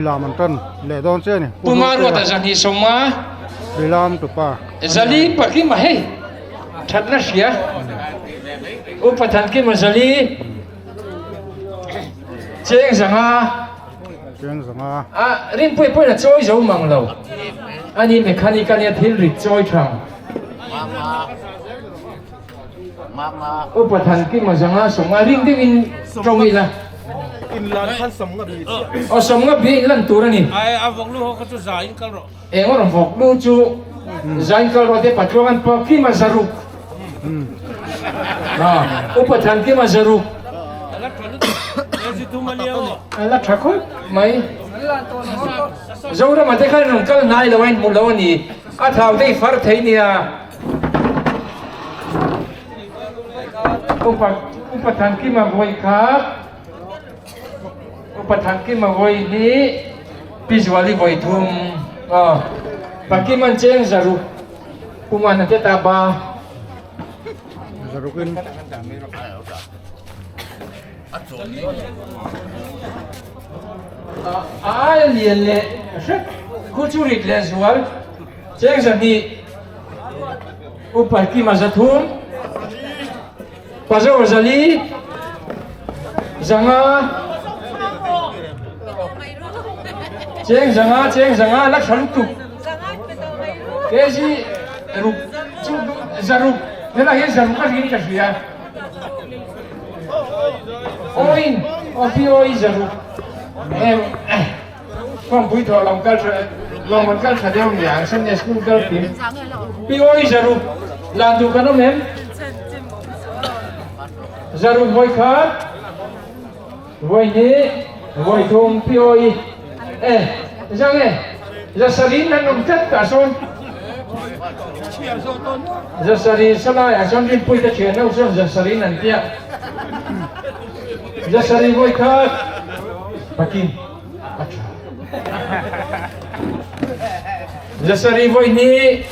Lam an tan leh dawn che a ni. Puma Ruata zahnih sawma. Rilam tupa. Zali Pakima hei thatna hria. Upa Thankima Zali Cheng zanga. Cheng zanga. A rinpui pawhin a chawi zo mang lo. Ani mechanic ania thil rit chawi thang. Upa Thankima zanga sawma ring deuhin tawng ila. Aw sawmnga bi inlan tur a ni. Eng rawn vawk lu chu zain kal rawh te patluang an pa Kima zaruk. Upa Thankima zaruk. A la tha khawp mai. Zorama te khan rawn kal hnai lo a inhmu lo a ni. A thau te i far thei nia. Upa Upa Thankima vawi khat Upa Thankima vawi hnih Pi Zuali vawi thum aw Pakiman cheng zaruk Puman a te ta ba Zaruk in A ai lian leh hrep khu chu rit leh zual Cheng zahnih Upa Kima zathum, Pazo zali, zanga, cheng zanga, cheng zanga la tha lutuk, kg ruk chu zaruk, helai hian zaruk a rin ka hria, awin aw pi awi zaruk em. Kawngpui thawh lam kal tha lawm an kal tha deuh nia an Sunday school kal kim Pi Awi Zaruk lan duh kan awm em? Zaruk vawi khat vawi hnih vawi thum Pi Awi e zang e Zasarin an awm tlat tah sawn Zasarin salai ah sawn Rinpui te thian ho sawn Zasarin an tia Zasari vawi khat Pakin a tha. Zasari vawi hnih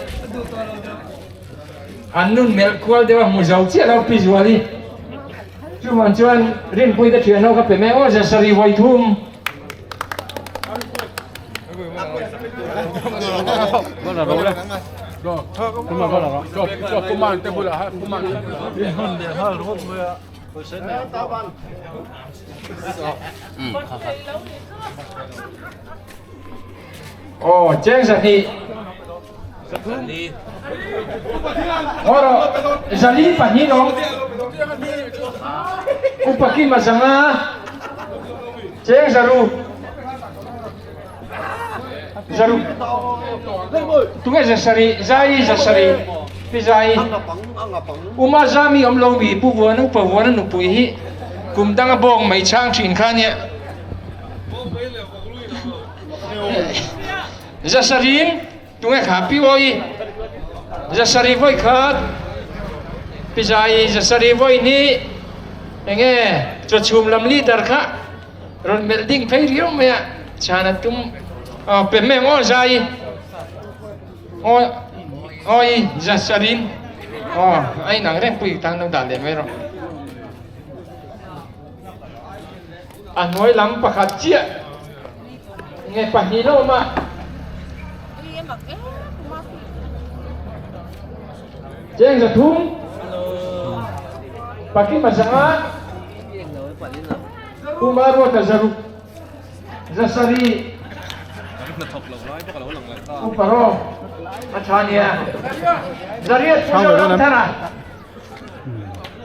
an nun melh kual deuh a hmu zo chiah lo Pi Zuali. Chuvang chuan Rinpui te thian ho kha pe mai aw Zasari vawi thum. Aw cheng zahnih Aw rawh zali pahnih lawm Upa Kima zanga cheng zaru Zaru Tunge zasarih zai zasarih pi zai Uma zami awm lo mi pu vuan upa vuan a nupui hi kum danga bawng mai chhang thin kha nia Zasarih tunge kha pi awi Zasarih vawi khat pi zai zasarih vawi hnih enge chawchhum lam leader kha Rawn melh ding phei riau mai a, chhan a tum aw pe mai ang aw zai aw awi zasarin aw a inang reng pui tan lo dah leh mai rawh. A hnuai lam pakhat chiah nge pahnih lo awm a. Cheng zathum pakima zanga. Pu Maruata Zaruk Zasari Pu Paro a tha nia Zariat Pu Zoramthara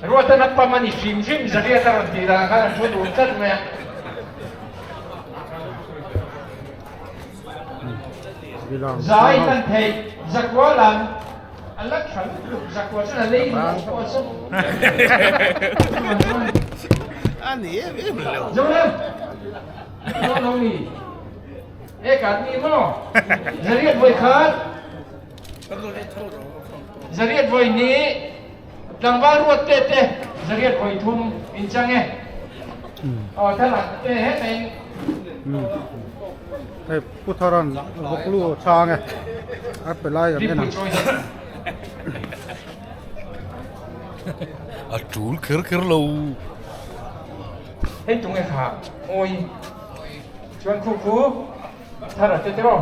Ruata na pam a ni hrim hrim Zariat a rawn tih dan khan an thu dun tlat mai a. Zai kan theih zakua lam A la tha lutuk zakua chuan a lei ringawt pawh a sawm. A ni em em lo. Zoram! Zo lo ni. E ka ni maw? Zariat vawi khat. Zariat vawi hnih. Tlangval ruat te te zariat vawi thum in chang e. Aw thlalak te he mai. Hei Pu Tharan vawklu chang e a pe lai ang en ang. A tul kher kher lo. Hei tunge kha awi. Chuan khu khu thar a te tiraw?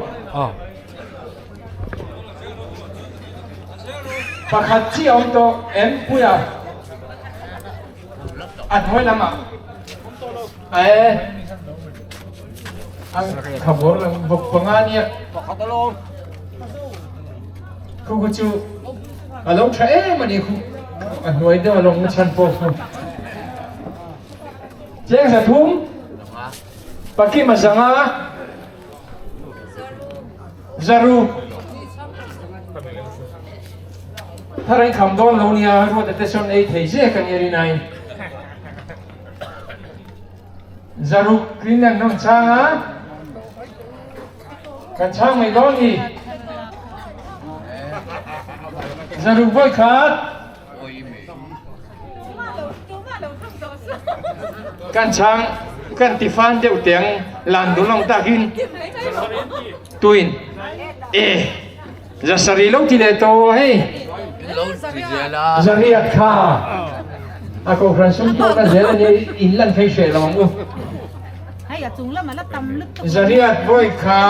Pakhat chiah a awm tawh em Puia? A hnuai lamah e a khabawr lam bawk panga nia. Khu khu chu a lo tha em a ni khu a hnuai deuh a lawng chhan pawh khu. Cheng 300 Pakima 500 600 Thar in kham dawn lo nia ruat te sawn ei thei zek a nia rinai 600 green an rawn chhang a kan chhang mai dawn ni 600 vawi khat. Kan chhang kan ti fan deuh teng lan dun ang takin tuin e zasari lo ti leh tawh hei zariat kha a kohhran sum pawh na zel ani in lan phei hreh lo ang u zariat vawi kha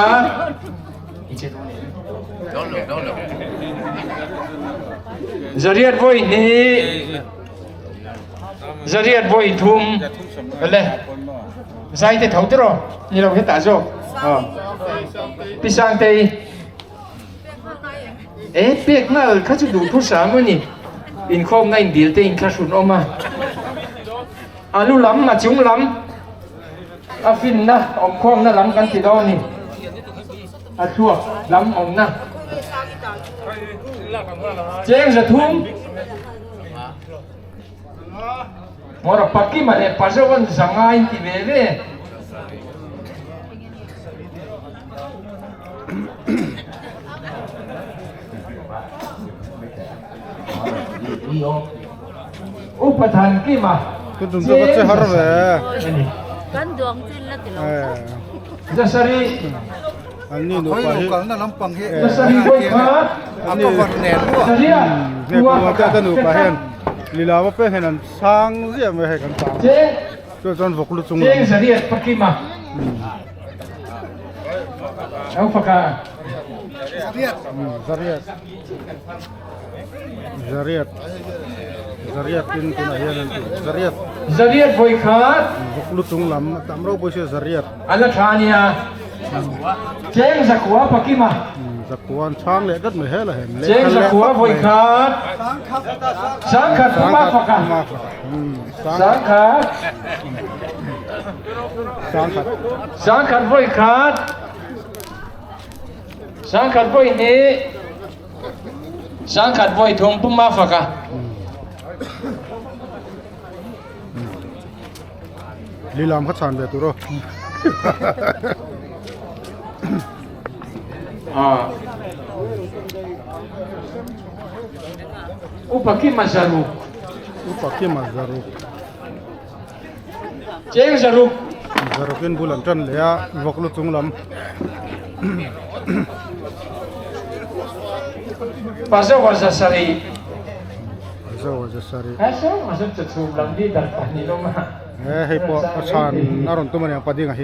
Zariat vawi hnih, zariat vawi thum, le zai te tho tiraw ni lo hetah zawk Pi Sangtei e pek nghal kha chu duh thusam a ni inkhawmna indil te inthlahrun awm a a lu lam a chung lam a finna awmkhawmna lam kan ti dawn a ni. A thluak lam awmna cheng 300 Mawra Pakima leh Pazovan 500 in ti ve ve. Upa Thankima cheng 700 Kan duang chin la ti lo. 700. An ni nupa hi 700 vawi khat an ni he kuma te te nupa hian lila va pek hian an sang ziah mai hei kan tang chuan chuan vawk lu chung lam Cheng 800 Pakima Naufaka zariat zariat zariat tin tunah hian an ti zariat 800 vawi khat vawk lu chung lam a tam ropui sia zariat A la tha ania. Cheng 900 Pakima. 900 an chhang leh dat mai hel a hem. Cheng 900 vawi khat. 500 Puma faka. 500. 500. 500 vawi khat. 500 vawi hnih. 500 vawi thum Puma faka. Lilam kha chhan ve tur aw. Upa Kima 600. Upa Kima 600. Cheng 600. 600 in bul an tan leh a vawk lu chung lam. Pazawa 700. Pazawa 700. He He hei pawh a chhan a rawn tum a niang padinga hi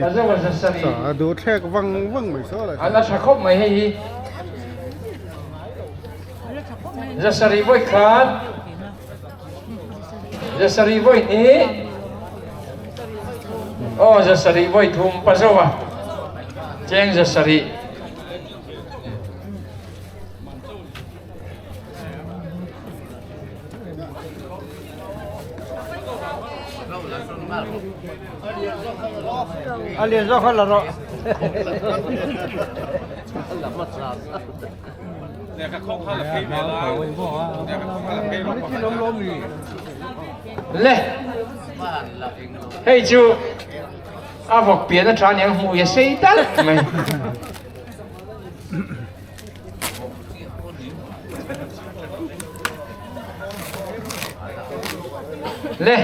a duh thlek vang vang mai saw lai. A la tha khawp mai hei hi. 700 vawi khat. 700 vawi hnih. Aw 700 vawi thum Pazawa. Cheng 700. Le hei chu a vawk pian a tha aniang hmui a sei talh mai. Le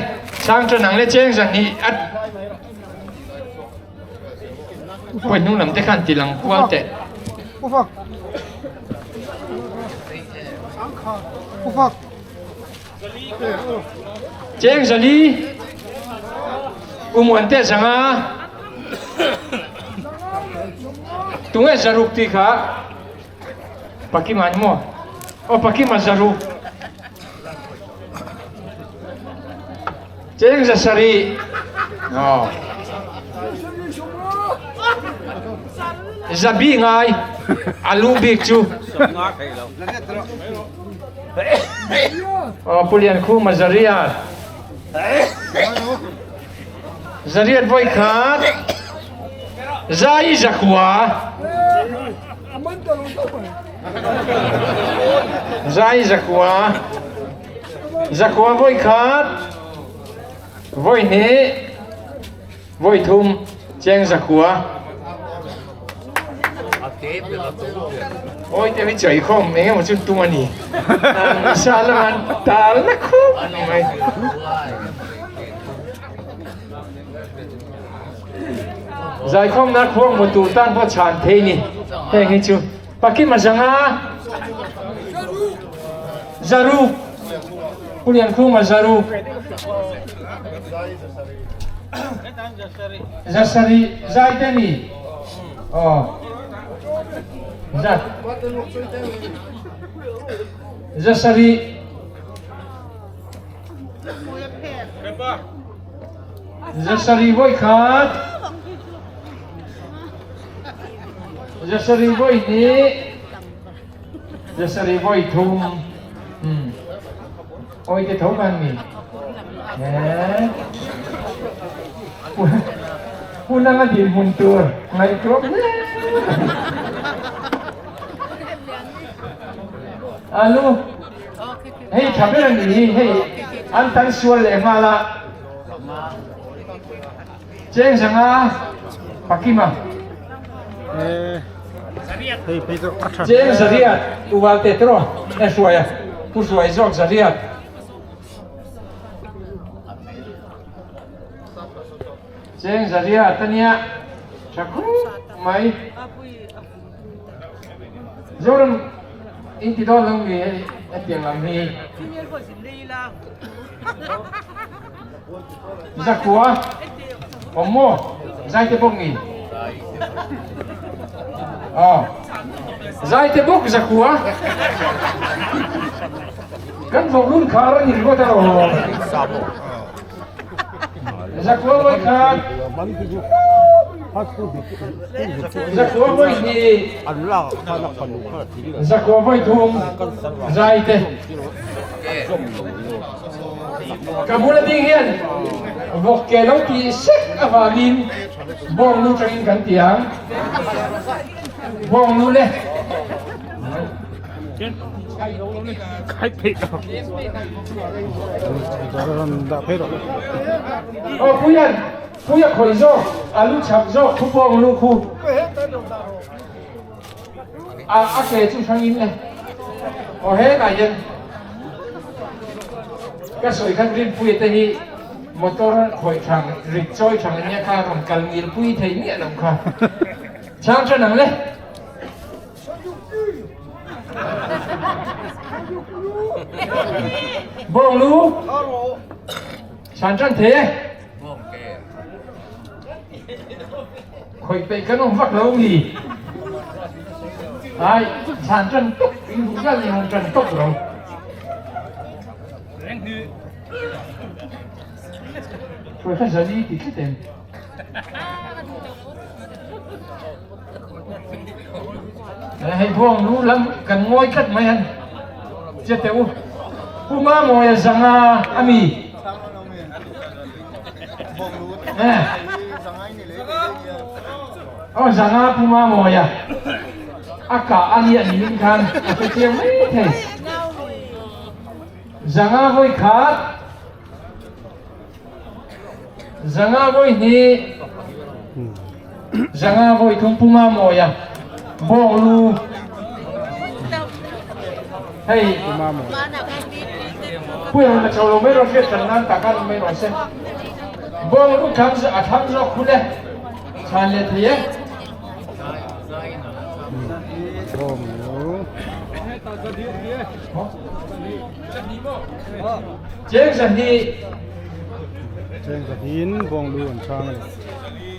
sang chu nang le cheng 200 at pawih hnung lam te khan ti lang kual teh. Ufak Ufak Cheng 400 Umuan te 500. Tunge zaruk tih kha Pakima ni maw? Aw Pakima zaruk. Cheng zasarih. Aw. Zabi ngai a lu bik chu. Aw Pu Liankhuma Zariat. Zariat vawi khat zai zakhua. Zai zakhua. Zakhua vawi khat vawi hnih vawi thum cheng zakhua. Awi te hi chawi khawm eng emaw chu tum a ni. Sa lama an tal na khup mai. Zaikhawmna khuang hmu tur tan pawh chhan thei ni. Heng hi chu Pakima zanga Zaruk Pu Liankhuma Zaruk Zasarih zai te ni aw Zasarih Zasarih vawi khat Zasarih vawi hnih Zasarih vawi thum Awi te tho kan ni eh Pu nanga dinhmun tur ngaihtuah hle Alu Hei tha ber a ni hi hei an tan sual leh nghal a Cheng zanga Pakima Cheng zariat U Valte tiraw e hruai a Pu hruai zawk zariat Cheng zariat a nia tha khawp mai. Zoram in ti dawn lo mi hetiang lam hi. Zakhua awm maw Zaite bawk ni? Aw Zaite bawk Zakhua kan vawk lun khar a ni ringawt a rawh. Zakhua vawi khat Zakhua vawi hnih Zakhua vawi thum Zaite Ka bula ding hian vawk ke lo tih sek avangin bawng nu tangin kan ti ang. Bawng nu le. Aw Puian, Puia khawi zawk, alu chhak zawk khu bawng nu khu. A a ke chu hrangin le. Aw hetah hian ka sawi khan Rinpuia te hi motor khawih thang rit chawi thang ania kha rawn kal ngil pui thei miah lo kha. Chhang tha nang le. Bawng lu. Chhan tan thei e. Khawih peih kan awm vak lo mi. Ai, chhan tan tuk in duh zat in rawn tan tawp lo. Hruai kha zali ti tlat em. Hei buang lu lam kan ngawi tlat mai han che teh u. Pu Mamawia zanga a mi. Aw zanga Pu Mamawia a kah a nia niin khan a hre chiang mai thei. Zanga vawi khat. Zanga vawi hnih, zanga vawi thum puma mawia bawng lu hei puiang na chho lo mai rawh hriat kan nan tak a mai rawh se bawng lu thang a thang zawk khu le chhan leh thei e. Bawng lu. Cheng zahnih. Cheng zahnihin bawng lu an chhang a ni.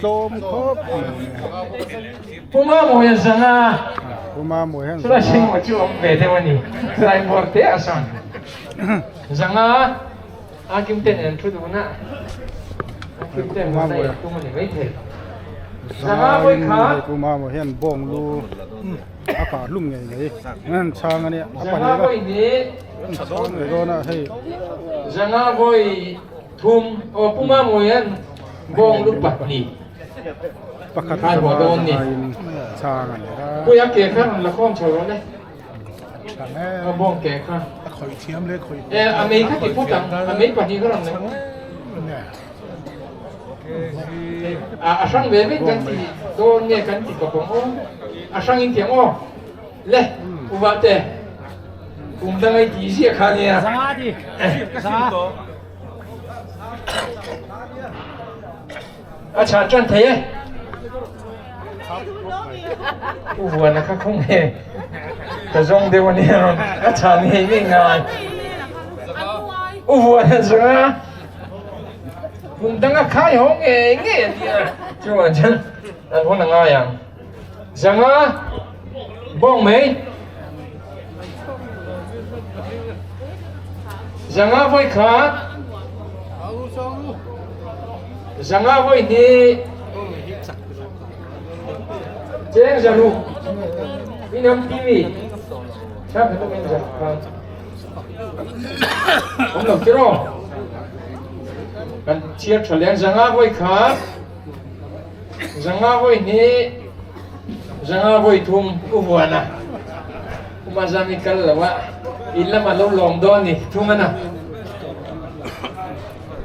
tlawm khawp mai. Puma mawi a zang a. Puma mawi hian zang a. Chulai maw chu awm ve deuh a ni. Chulai bawr te a sawn. Zang a. A kim ten an thu dun a. A kim ten an ei tum a ni mai thei. Zang a vawi kha. Puma mawi hian bawng lu a kah hlum ngei mai. An chhang a nia. Zang a vawi hnih. Chhang ngei dawn a hei. Zang a vawi thum. Aw Puma mawi hian bawng lu pahnih. Pakhat Khai haw dawn ni. Chhang a ni a. Puia ke kha rawn la khawm chho rawh le. A bawng ke kha. A khawih thiam le khawih. E a mei kha ti phawt ang. A mei pahnih kha rawn la. A a hrang ve vek kan ti dawn nge kan ti kawp ang aw. A hrang in ti ang aw. Le uva te. Kum dang ai ti ziah kha nia. Zanga ti. Zanga. A chhan tan thei e. U vuan a kha khung he. Ka zawng deuh a nia rawn a chhan ngei ngei ngai. U vuan a zawng a. Kum dang a khai ho ngei ngei a nia. Chuan chuan an hun a ngai ang. Zanga bawng mai. Zanga vawi khat. Zanga vawi hnih. Cheng zaruk. Inam TV. Chak na tumin zaruk khan. Om lo tiro. Kan chiar tha zanga vawi khat. Zanga vawi hnih, zanga vawi thum u vuan a, Uma Zami kal lo a, in lamah lo lawm dawn ni thung a na.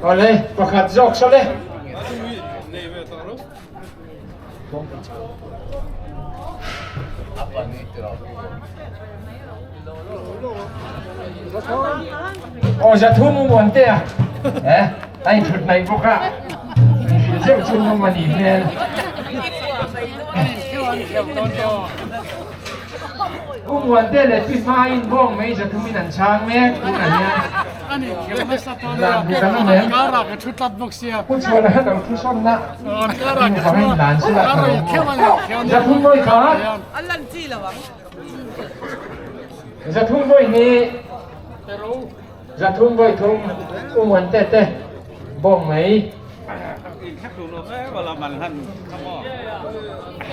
Awle, pakhat zawk saw le. Aw zathum u muan te a, eh, a inthut hnaih bawk a, inhrilh zeuh chu ngam a nih hmel. U muan te leh pi hma in bawng mai zathum in an chhang mek tunah hian. Lan bu kan awm em? Pu chhuan a lo thu sawn na, hnu vang in lan sila tha lo maw? Zathum vawi khat. Zathum vawi hnih, zathum vawi thum, um an te te bawng mai.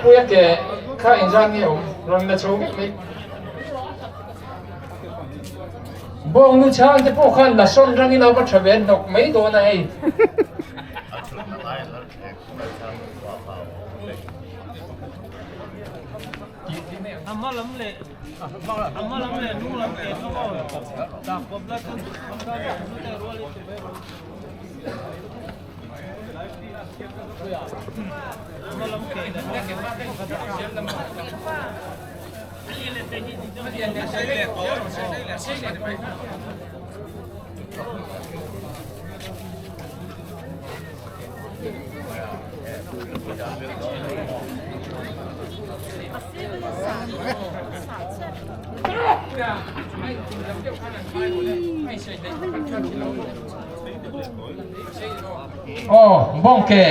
Puia ke kha engzat nge awm rawn la chho vek mai. Bawng nu chhang te pawh khan la sawn rangin a va tha ve hnawk mai dawn a hei. Aw bawngke.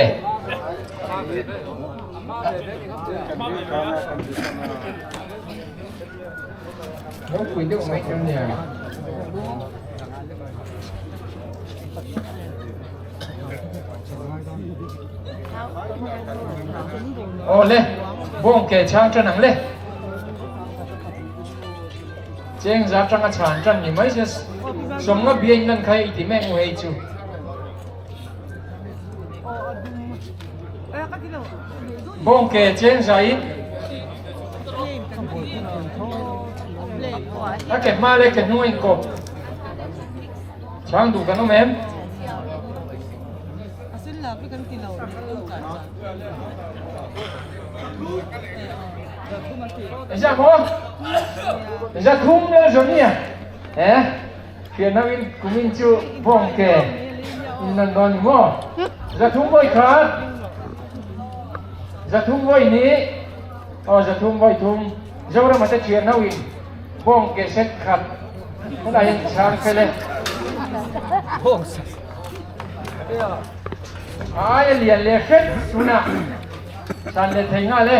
Ropui deuh mai chu nia. Aw le, bawng ke chhang tan ang le. Cheng za tanga chhan tan ni mai se sawmnga biain lan kha i ti mek u hei chu. Bawng ke cheng za in a ke hma leh ke hnung a inkawp. Chhang duh kan awm em? Za maw? Za thum le Johnny-a. Eh? Thian ho in kum in chu bawng ke in nan dawn ni maw? Za thum vawi khat. Za thum vawi hnih. Aw za thum vawi thum. Zorama te thian ho in Bawng ke set khat hunah hian chhang fel e. Ai a lian leh hret tunah san leh thei nghal e.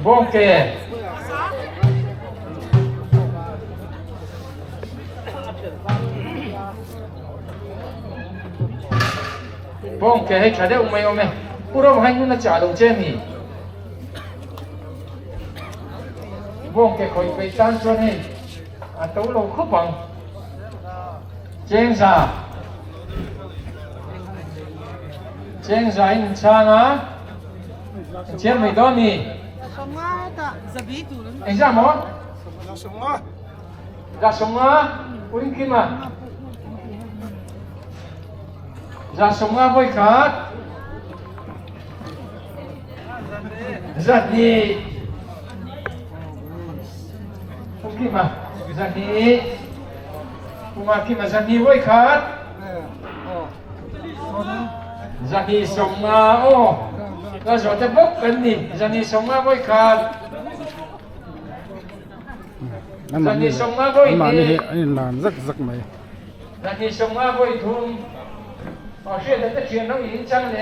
Bawngke. Bawngke hei tha deuh mai awm e. Pu Rom hai nun a chah lo che mi. Bawngke khawih peih tan chuan hei a to lo khawp ang. Chengza. Chengza in in chhang a. In chhiar mai dawn mi. Engzah maw? Za 50 Uinkima. Za 50 vawi khat. 200. Ukima 200. Umakima 200 vawi khat. 250 aw. Ka zawhte bawk kan ni. 250 vawi khat. 250 vawi hnih. An inlan zak zak mai. 250 vawi thum. Aw hriat te thian lo in chang le.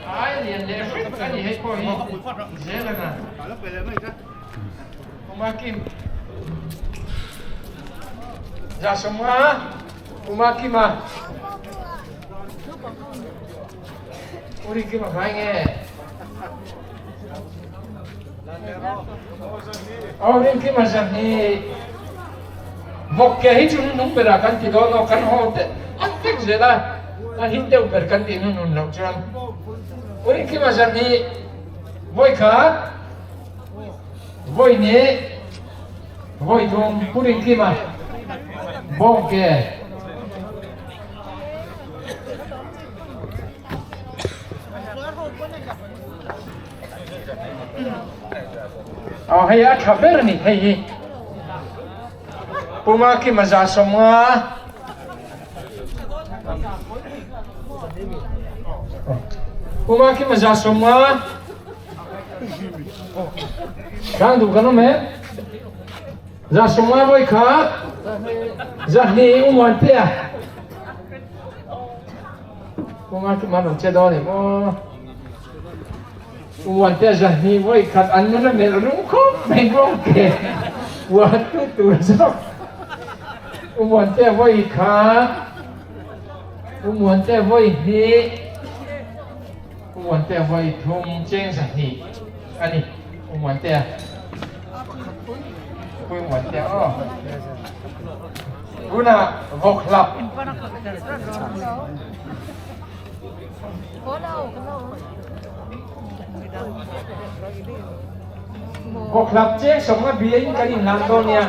Ai lian leh hret a ni hei pawh hi zel anga. Uma Kim. 150 Uma Kima. Uri Kima khai nge. Aw rin Kima 200. Vawk ke hi chu nung berah kan ti dawn aw, kan haw te an vek zel a, a hit deuh ber kan tih nun loh chuan Uri Kima 200 vawi khat, vawi hnih, vawi thum Uri Kima bawng ke. Aw hei a tha ber a ni hei hi Puma Kima 150 Puma Kima 150 Chang duh kan awm em? 150 vawi khat 200 u muan te a Puma Kima rawn che dawn em aw. Uante 200 vawi khat an nun a melh rum khawp mai bawk ke uan tu tur zawk. Uante vawi khat, Uante vawi hnih, Uante vawi thum cheng 200 a ni. Uante a pui Uante aw. Tunah vawk hlap. Vawkhlap cheng 50 biain kan inhlang dawn nia.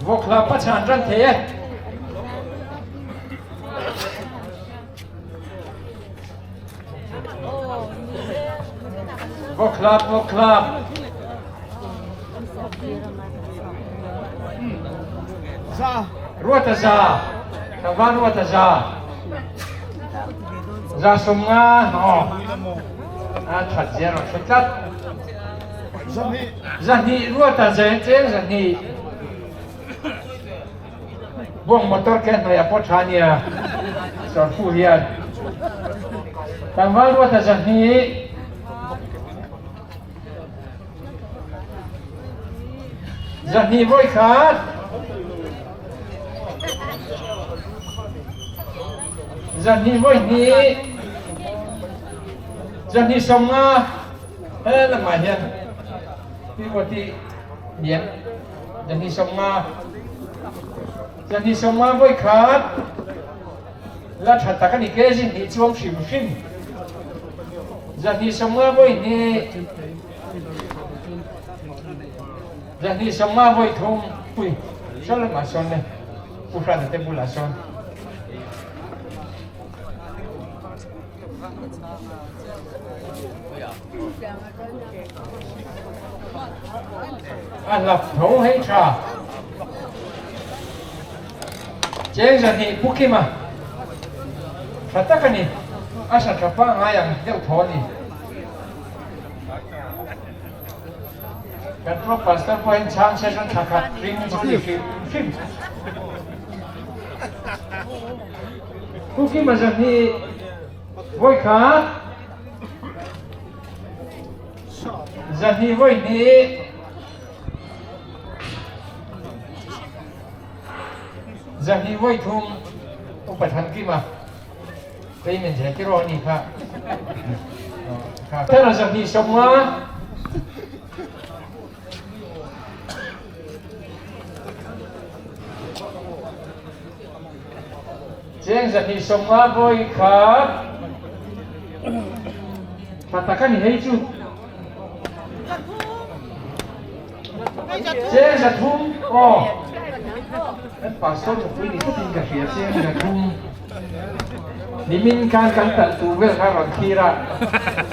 Vawkhlap a chhan ran thei e. Vawkhlap, vawkhlap. Ruata za. Tlangval ruata za. 150 aw. A that zia rawn hre tlat. 200 ruata cheng 200. Buang motor ke hnuaiah pawh tha nia sawrfu hian tlangval ruata 200 200 vawi khat 200 vawi hnih 250 he lamah hian pi lian 250 250 vawi khat la tha tak a ni kg hnih chuang hrim hrim 250 vawi hnih 250 vawi thum pui saw lamah sawn le pu Hrana te bulah sawn. A hlap tho hei tha. Cheng 200 pu Kima. Tha tak a ni. A sa tha pangngai ang deuh tho a ni. Kan Pro Pastor pawhin chhang session thla khat ring chu ni hrim hrim. Pu Kima 200 vawi khat, 200 vawi hnih, 200 vawi thum Upa Thankima payment he tiraw a ni kha. Thara 250. Cheng 250 vawi khat tha tak a ni hei chu. Cheng 300 aw kan pastor nupui ni tawpin ka hria cheng 300 nimin khan kan talh tur vel kha rawn thlir a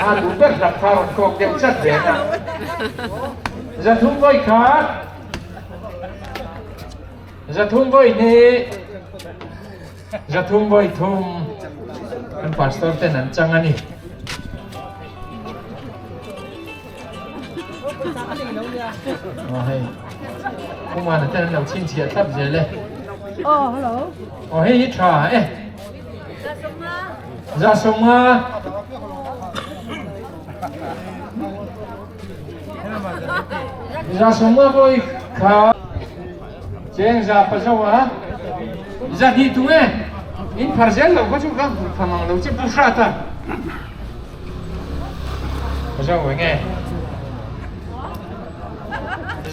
a duh ber hlap kha rawn kawk deuh chat ve a 300 vawi khat 300 vawi hnih 300 vawi thum kan pastor ten an chang a ni. Aw hei Kumana ten an lo chhinchhiah thlap zel e. Aw hello. Aw hei hi tha e. 150. 150 vawi kha cheng za pa zo a 200 tung e. In phar zel lo kha chu ka phang ang lo che pu hrat a. Zo eng e.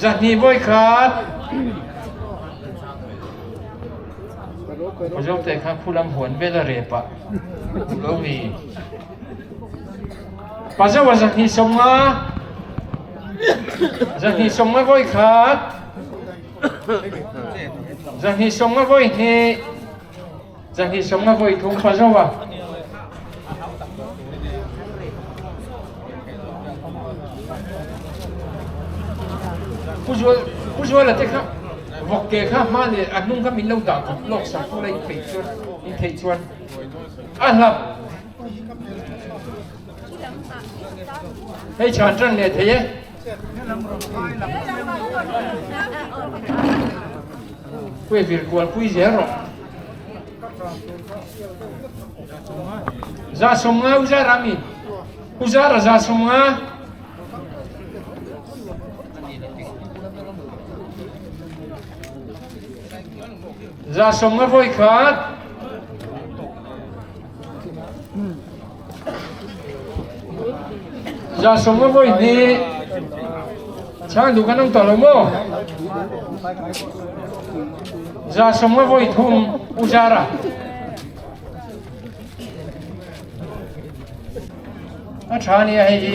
200 vawi khat. Zo te kha khulam huan vel a rep a. Lo mi. Pa zo a 250. 250 vawi khat. 250 vawi hnih. 250 vawi thum pa zo a. Pu Zual Pu Zuala te kha vawk ke kha hma leh a hnung kha min lo dah kawp lawk sak pu la in theih chuan in theih chuan a hlap hei chhan tan leh thei e. Pui vir kual pui zel rawh. 150 u zar ami u zar a 150. 150 vawi khat. 150 vawi hnih. Chhang duh kan awm tawh lo maw? 150 vawi thum u zara. A tha nia hei hi.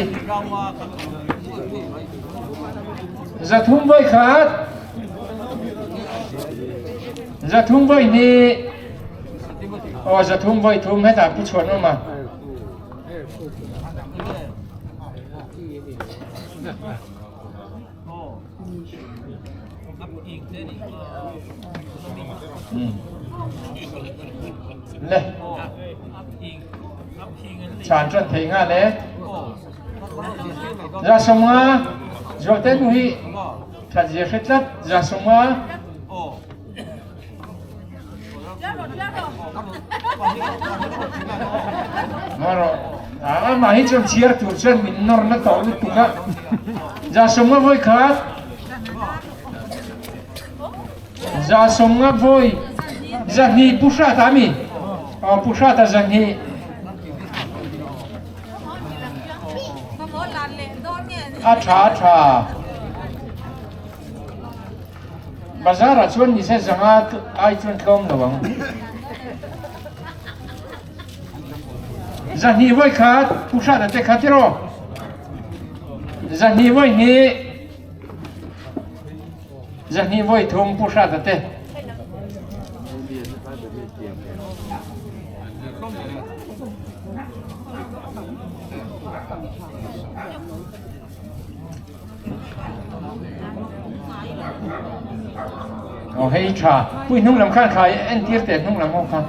300 vawi khat. 300 vawi hnih. Aw 300 vawi thum hetah pu chhuan awm a. Le. Chhan tan thei nga le. 150 zual te nu hi that zia hre tlat 150. Amah hi chuan chhiar tur chuan min nawr na tawh lutuk a. 150 vawi khat. 150 vawi 200 pu hrat a mi. Aw pu hrat a 200. A tha a tha. Bazar ah chuan nise 500 ai chuan tlawm lo ang. 200 vawi khat Pu Hrata te kha tiraw. 200 vawi hnih. 200 vawi thum Pu Hrata te. Aw hei tha pui hnung lam khan khai entir teh hnung lam ho kha.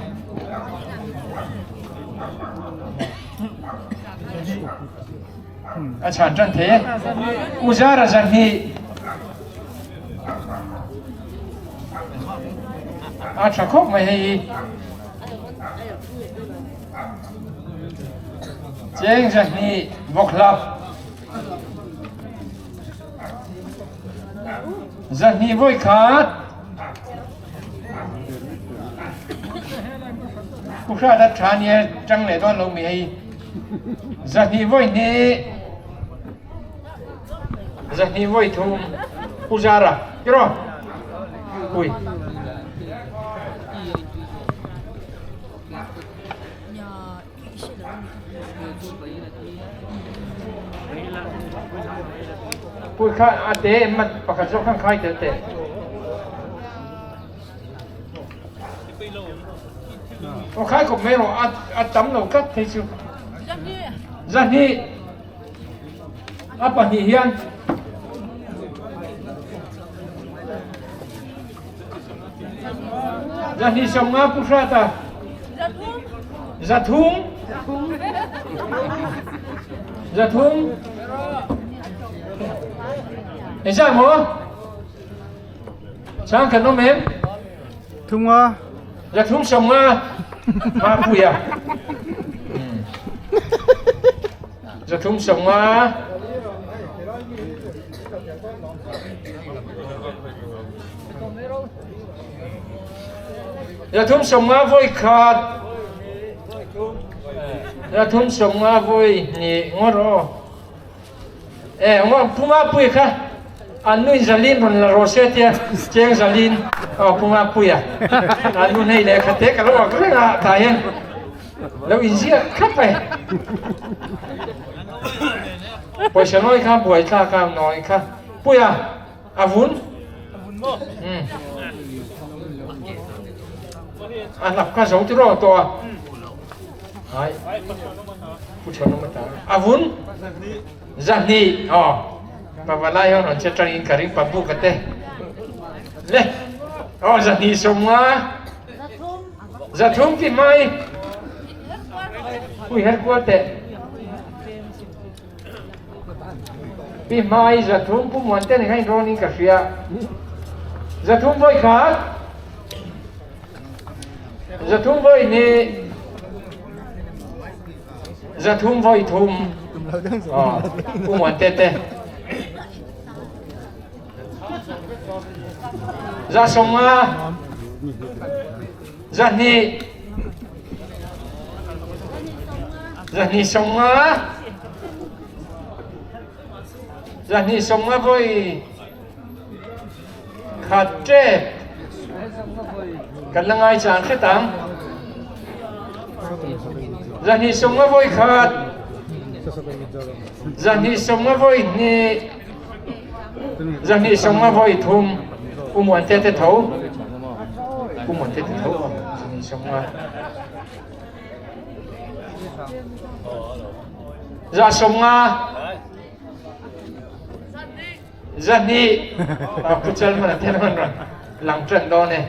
A chhan tan thei e. Uzara 200. A tha khawp mai hei hi. Cheng 200 vawk hlap. 200 voi khat. Pu Hrat a tha nia tang leh dawn lo mi hei. 200 voi hnih. 200 voi thum. Pu Zara tiraw? Ui. Pui kha a te mat pakhat zawk khan khai tel teh. Aw khai khawp mai rawh a a tam lo tlat phei chu. 200 a pahnih hian 250 pu hrat a. 300. 300. Engzah maw? Chang kan awm em? 300. 350. Mapuia. 350. 350 vawi khat. 350 vawi hnih ngawt aw. E ngawt Pu Mapuia kha an nu in zalin rawn la rawh se tia cheng zalin aw Pu Mapuia an nu hnei leh khat te ka lo ak reng a tah hian lo inziak thlap e. Pawisa nawi kha buai tlak a nawi kha Puia a vun umm a hlap kha zo tiraw tawh a hai pu thenawm a ta a vun 200 aw pavalai ho rawn che tangin ka ring pa buk a te le aw 250 300 ti mai hui her kual teh. Pi Hmai 300 Pu Muan te nen khan inrawn in ka hria. 300 vawi khat, 300 vawi hnih, 300 vawi thum. Aw, Pu Muan te te. 150, 200, 250, 250 vawi khat tep kan la ngai chang hret ang. 250 vawi khat, 250 vawi hnih, 250 vawi thum, Pu Muante te tho, Pu Muante te tho 250. 150, 200, Pu Chal hman a tel hman rawn lang ṭan dawn e.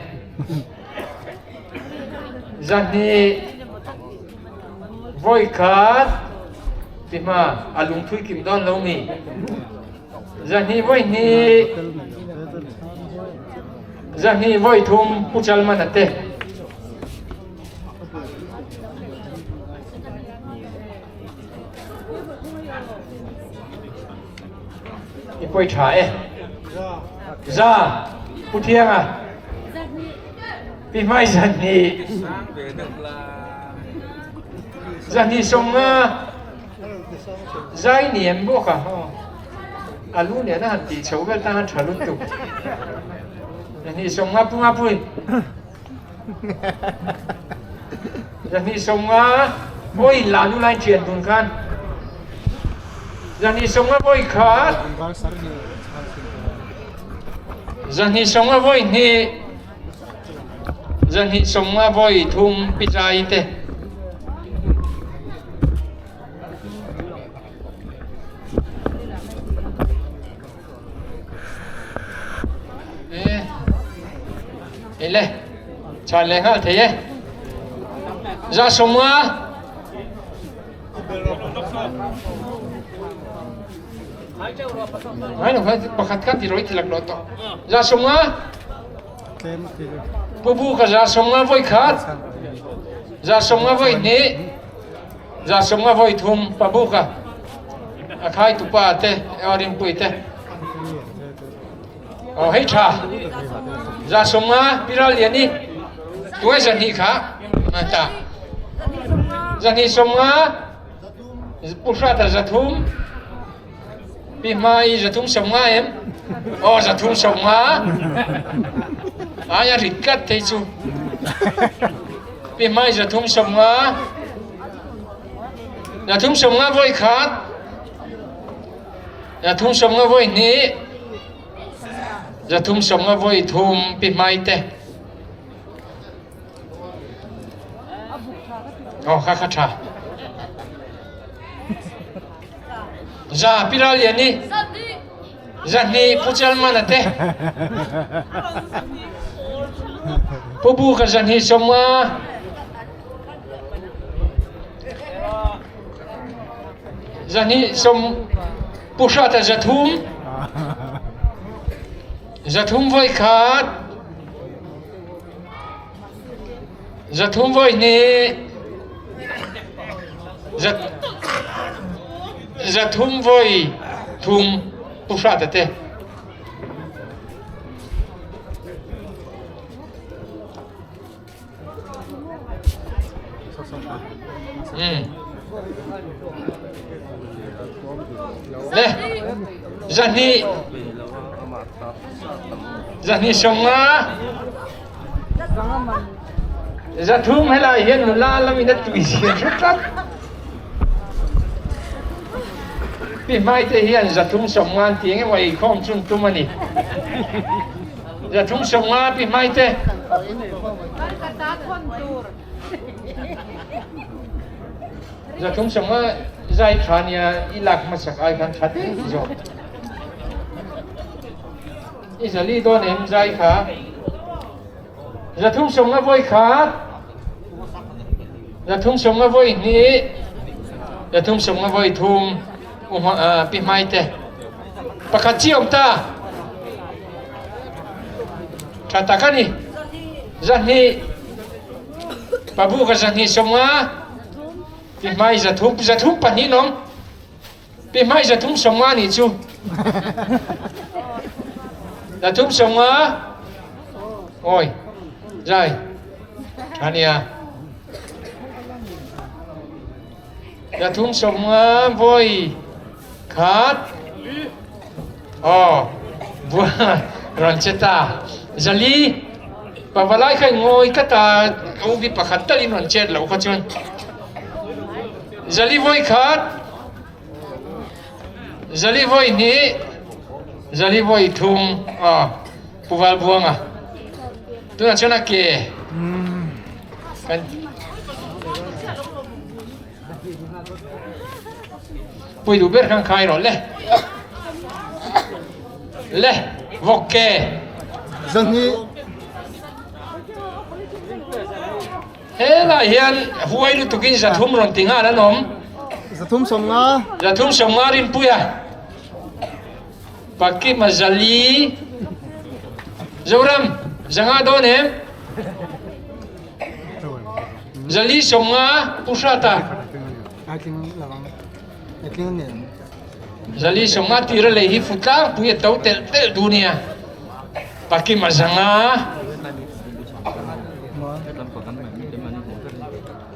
200 vawi khat ti hma a lungthui kim dawn lo mi. 200 vawi hnih, 200 vawi thum Pu Chal hman a te. I pawi tha e. Za, Pu Thianga. Pi Hmai 200. 250. Zai niam bawk a. A lu nen a han tih chho vel tan a tha lutuk. 250 Pu Ngapui. 250 vawi la nu lai thian dun khan 250 vawi khat 250 vawi hnih 250 vawi thum pichai te. Ele chan leh nghal thei e. 150. Ngai lo kha pakhat kha ti ro i ti laklawh tawh. 150. Pu Bu kha 150 voi khat. 150 voi hnih. 150 voi thum Pa Bu kha. A khai tu pa te, Rinpui te. Aw hei tha. 150 Pi Ral Lian i tuai 200 kha. Ta. 250. Pu Hrata 300. Pi Hmai 350 em? Aw 350. Ai a rit tlat thei chu. Pi Hmai 350. 350 voi khat. 350 voi hnih. 350 voi thum Pi Hmai te. Aw kha kha tha. Za Pi Ral Lian i 200 Pu Chal Man a te. Pu Bu kha 250. 220 Pu Hrat a 300. 300 voi khat. 300 voi hnih. 300 voi thum Pu Hrat a ti. Le 200 250 300 helai hian nula lamin a tui zir hret tlat. Pi Hmai te hian 350 an ti engemaw eikhawm chu an tum a ni. 350 Pi Hmai te. 350 zai tha nia i lak hmasak ai khan tha deuh zawk. I 400 dawn em zai kha? 350 voi khat. 350 voi hnih. 350 voi thum. Pi Hmai te. Pakhat chi awm ta. Tha tak a ni. 200. Pabu ka 250. Pi Hmai 300. 302 nong. Pi Hmai 350 nih cu. 350. Oi. Zai. Tha nia. 350 voi khat. Aw. Rawn che ta. 400. Pavalai kha ngawi ka ta ubi pakhat tal in rawn chet lo kha chuan. 400 voi khat. 400 voi hnih. 400 voi thum. Aw. Pu Val Buanga. Tunah chuan a ke. Kan Pui duh ber khan khai rawh le. Le vawk ke. 200. Helai hian huai lutukin 300 rawn ti nghal an awm. 350. 350 Rinpuia. Pakima 400. Zoram 500 dawn em? 450 Pu Hrata. 450 tira lei hi futlang pui a to telh telh du nia. Pakima 500.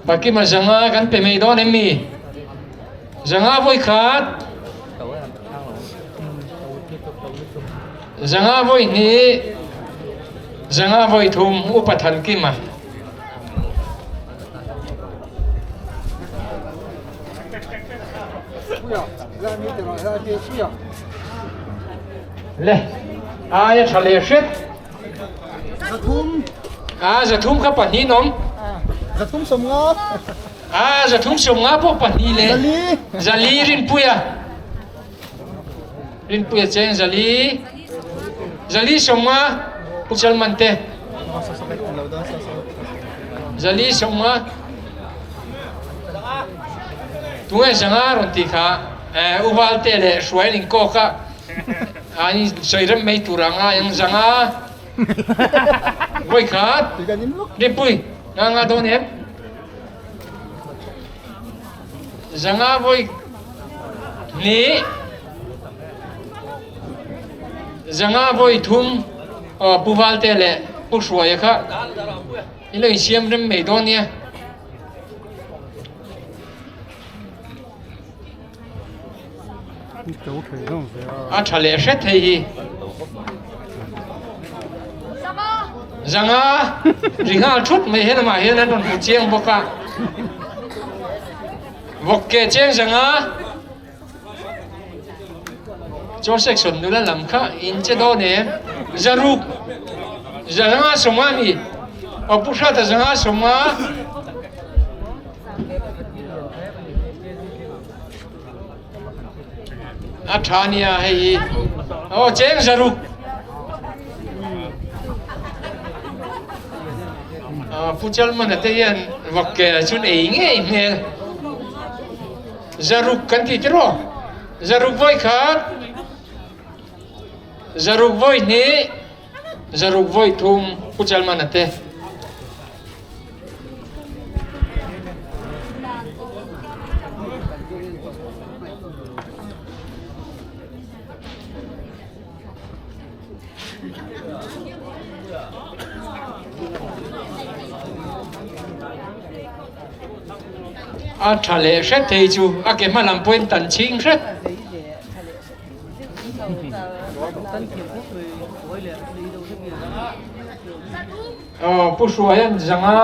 Pakima 500 kan pe mai dawn em mi? 500 voi khat. 500 voi hnih. 500 voi thum Upa Thankima. Le ai a tha leh hret. 300. A 300 kha pahnih an awm. 350. A 350 pawh pahnih leh. 400. 400 Rinpuia. Rinpuia cheng 400. 450 Pu Chalman te. 450. Tunge 500 rawn ti kha. U Valte leh Hruai an inkawk a, an insawi rem mai tur a ngai ang zang a. Vawikhat, Rinpui, nga nga dawn em? Zanga vawi hnih, zanga vawi thum aw Pu Valte leh Pu Hruaia kha i lo insiam rem mai dawn nia. A tha leh hret thei hi. Zanga ri nghal thut mai hian amah hian an rawn hmu chiang bawk a. Vawk ke cheng zanga chaw section nula lam kha in che dawn em? Zaruk zanga sawma a ni. Aw Pu Hrata zanga sawma. A tha nia hei hi aw cheng zaruk Pu Chalmana te hian vawk ke chun ei ngei hmel zaruk kan ti tiraw zaruk vawi khat zaruk vawi hnih zaruk vawi thum Pu Chalmana te. A tha leh hret thei chu a ke hma lam pawhin tan chhing hret. Aw Pu Hruaia zanga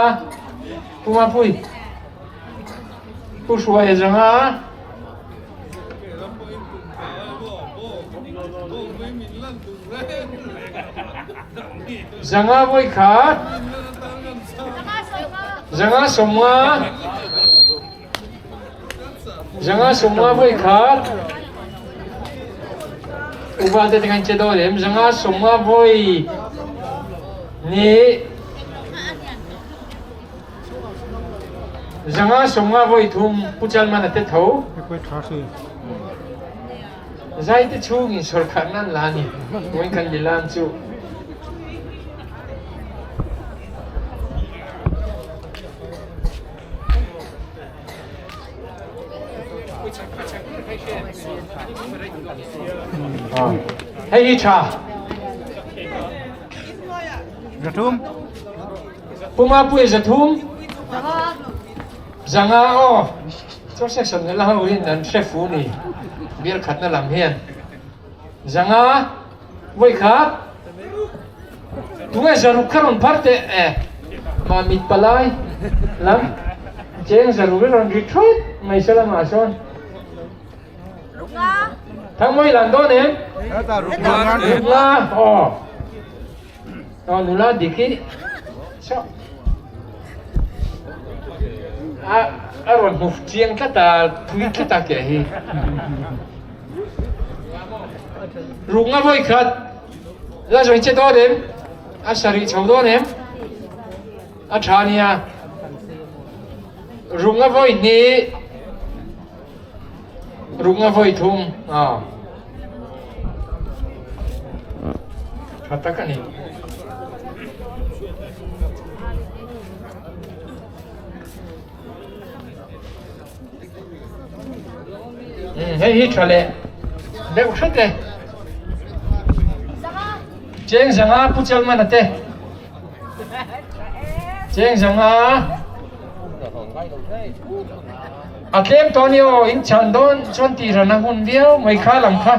Pu Mapui Pu Hruaia zanga Zanga vawi khat Zanga sawmnga Zanga sawmnga vawi khat Upa te kan che dawn em zanga sawmnga vawi hnih Zanga sawmnga vawi thum Pu Chalmana te tho Zai te chhungin sawrkharna an la a ni vawiin kan lilam chu. Hei hi tha. Zathum. Puma pui zathum. Zanga aw. Chaw section na la ho hin an hre fu ni. Bial khat na lam hian. Zanga Vawi khat tunge zaruk kha rawn phar teh e Mamit palai lam cheng zaruk hi rawn ri thut mai se lamah sawn Thangmawi lan dawn em? Rukla aw aw nula dik hi saw a a rawn hmu chiang tlat a phui tlat a ke hi. Rukna vawi khat la zawi che dawn em? A sarih chho dawn em? A tha nia. Rukna vawi hnih, rukna vawi thum. Aw. Tha tak a ni. Hei hi tha leh deuh hret e. Cheng zanga Pu Chalmana te. Cheng zanga a tlem tawh ni aw in chhan dawn chuan tih ran a hun viau mai kha lam kha.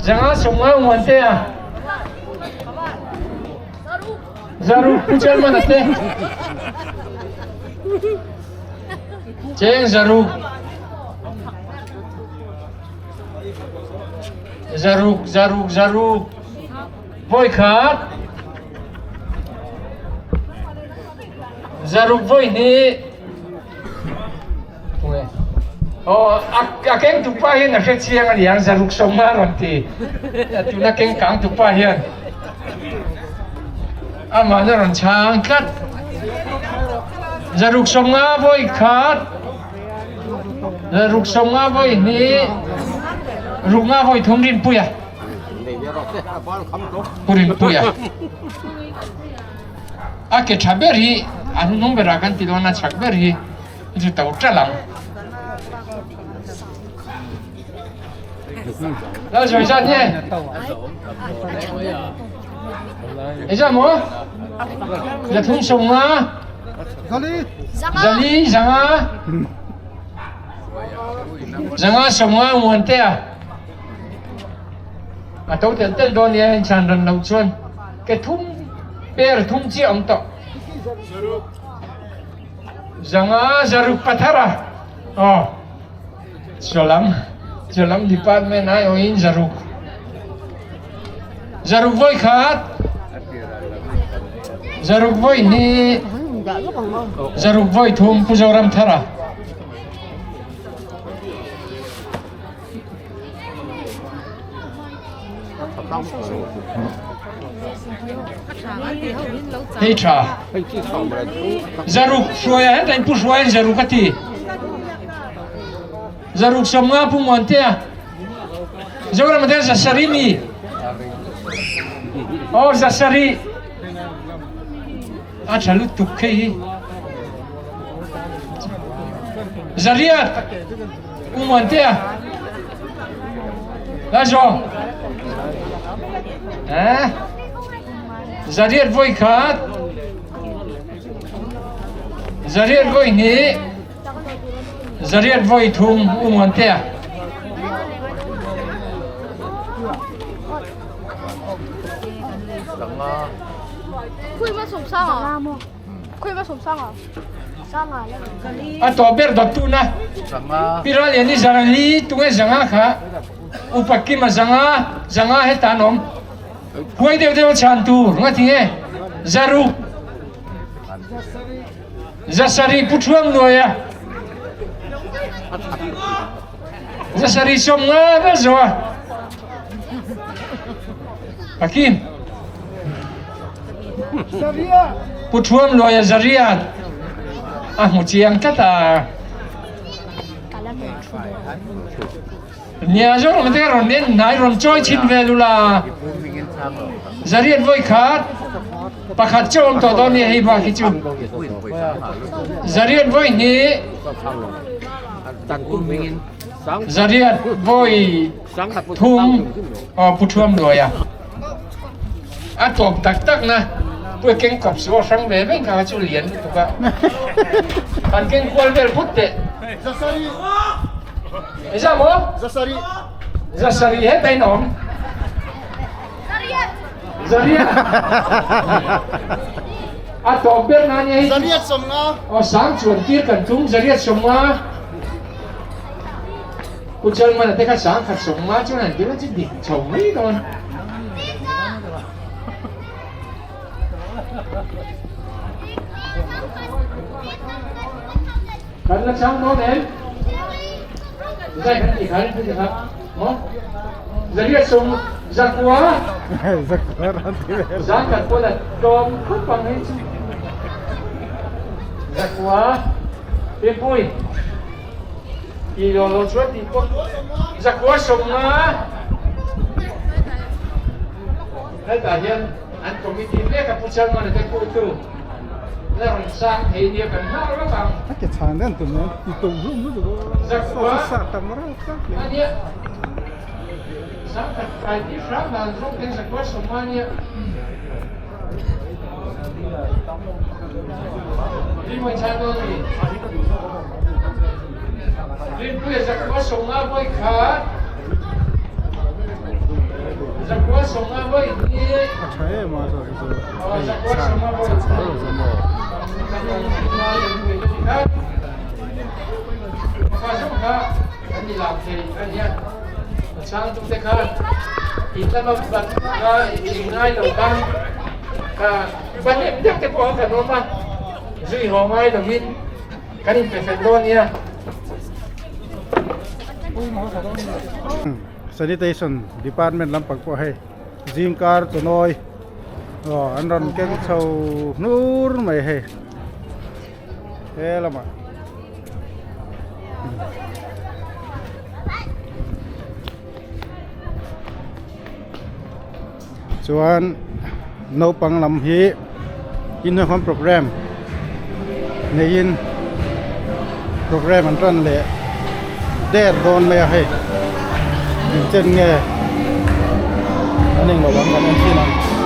Zanga sawmnga nguan te a. Zaruk Pu Chalmana te. Cheng zaruk zaruk zaruk zaruk vawi khat zaruk vawi hnih Oh, a keng tupa hian a hre chiang a niang zaruk sawmna a rawn ti. Tuna keng kang tupa hian amah a rawn chhang tlat. Zaruk sawmnga vawi khat. Ruk 50 vawi hnih, ruk nga vawi thum Rinpuia. Pu Rinpuia. A ke tha ber hi a hnung berah kan ti dawn a chak ber hi chu to ṭalh ang. Lal sawi zat nge? Eza maw? Zathum 50. Zali 500. 500 50 nguan te a. A to tel tel dawn nia in chan ran lo chuan ke thum per thum chiah awm tawh. 500 zaruk pathar a. Aw. Chaw chaw lam department aiawhin zaruk zaruk vawi khat zaruk vawi hnih zaruk vawi thum Pu Zoramthara. Hei tha. Zaruk hruaia heta in pu hruaiin zaruk a ti. Zaruk 50 pu Muantea. Zoram te zasarih mi. Aw zasarih. A tha lutuk khei hi. Zariat U Muantea. La zawng. Eh? Zariat voi khat. Zariat voi hnih. Zariat voi thum U Muantea. A tawh ber dawt tuna Piral lian hi zarali tunge zanga kha upa kima zanga zanga heta an awm huai deuh deuh a chhan tur nga tinge zaruk zasarih pu thuam nuaia zasarih 50 vel zo a Hakim Pu Thuam Luaia Zariat a hmu chiang tlat a. Nia zawng te rawn en hnai rawn chawi chhin vel ula. Zariat vawi khat pakhat chu awm tawh dawn nia hei bak hi chu. Zariat vawi hnih Zariat vawi thum aw Pu Thuam Luaia a tawp tak tak na Pu keng kawp su a hrang ve veng kha chu lian lutuk a han keng kual vel phawt teh Eza maw? Zasari heta in awm Zariat a tawp ber na nia hi Zariat 50 aw sang chuan tir kan tum Zariat 50 Pu Chalmana te kha 1050 chuan an dil a chu dik chho mai dawn. Kan la chang dawn em? Zai kan tih kha rin kha maw? Zariat sawm zakua. Zakua ran ti vel. Zang kan pawn a tlawm khawp ang hei chu. Zakua. Pimpui. Ti lo lo chuan tih pawh zakua 50 hetah hian an committee mek a Pu Chairman te puitu la rawn sang thei nia kan nghak lawk ang. A ke chhan den tum nen ti to hlum lutuk Zakua sa tam rau tak le. Ania 100 kai ti hram dan zawk ten zakua 50 ania. Rinpuia zakua 50 vawi khat zakua 50 vawi hnih A tha em a sawi chu. Zakua 50 vawi Changtute khan in lama bat kha in ngai lo khan kha pahnih deuh te pawh kan awm a, zui haw ngai lovin kan inpe fel dawn nia. Sanitation Department lampang pawh hei zingkar chawnawi aw an rawn keng chho hnur mai hei he lamah. Chuan naupang lam hi inhnuai program neiin program an tan leh der dawn mai a hei engchen nge an englo ang kan en thin ang.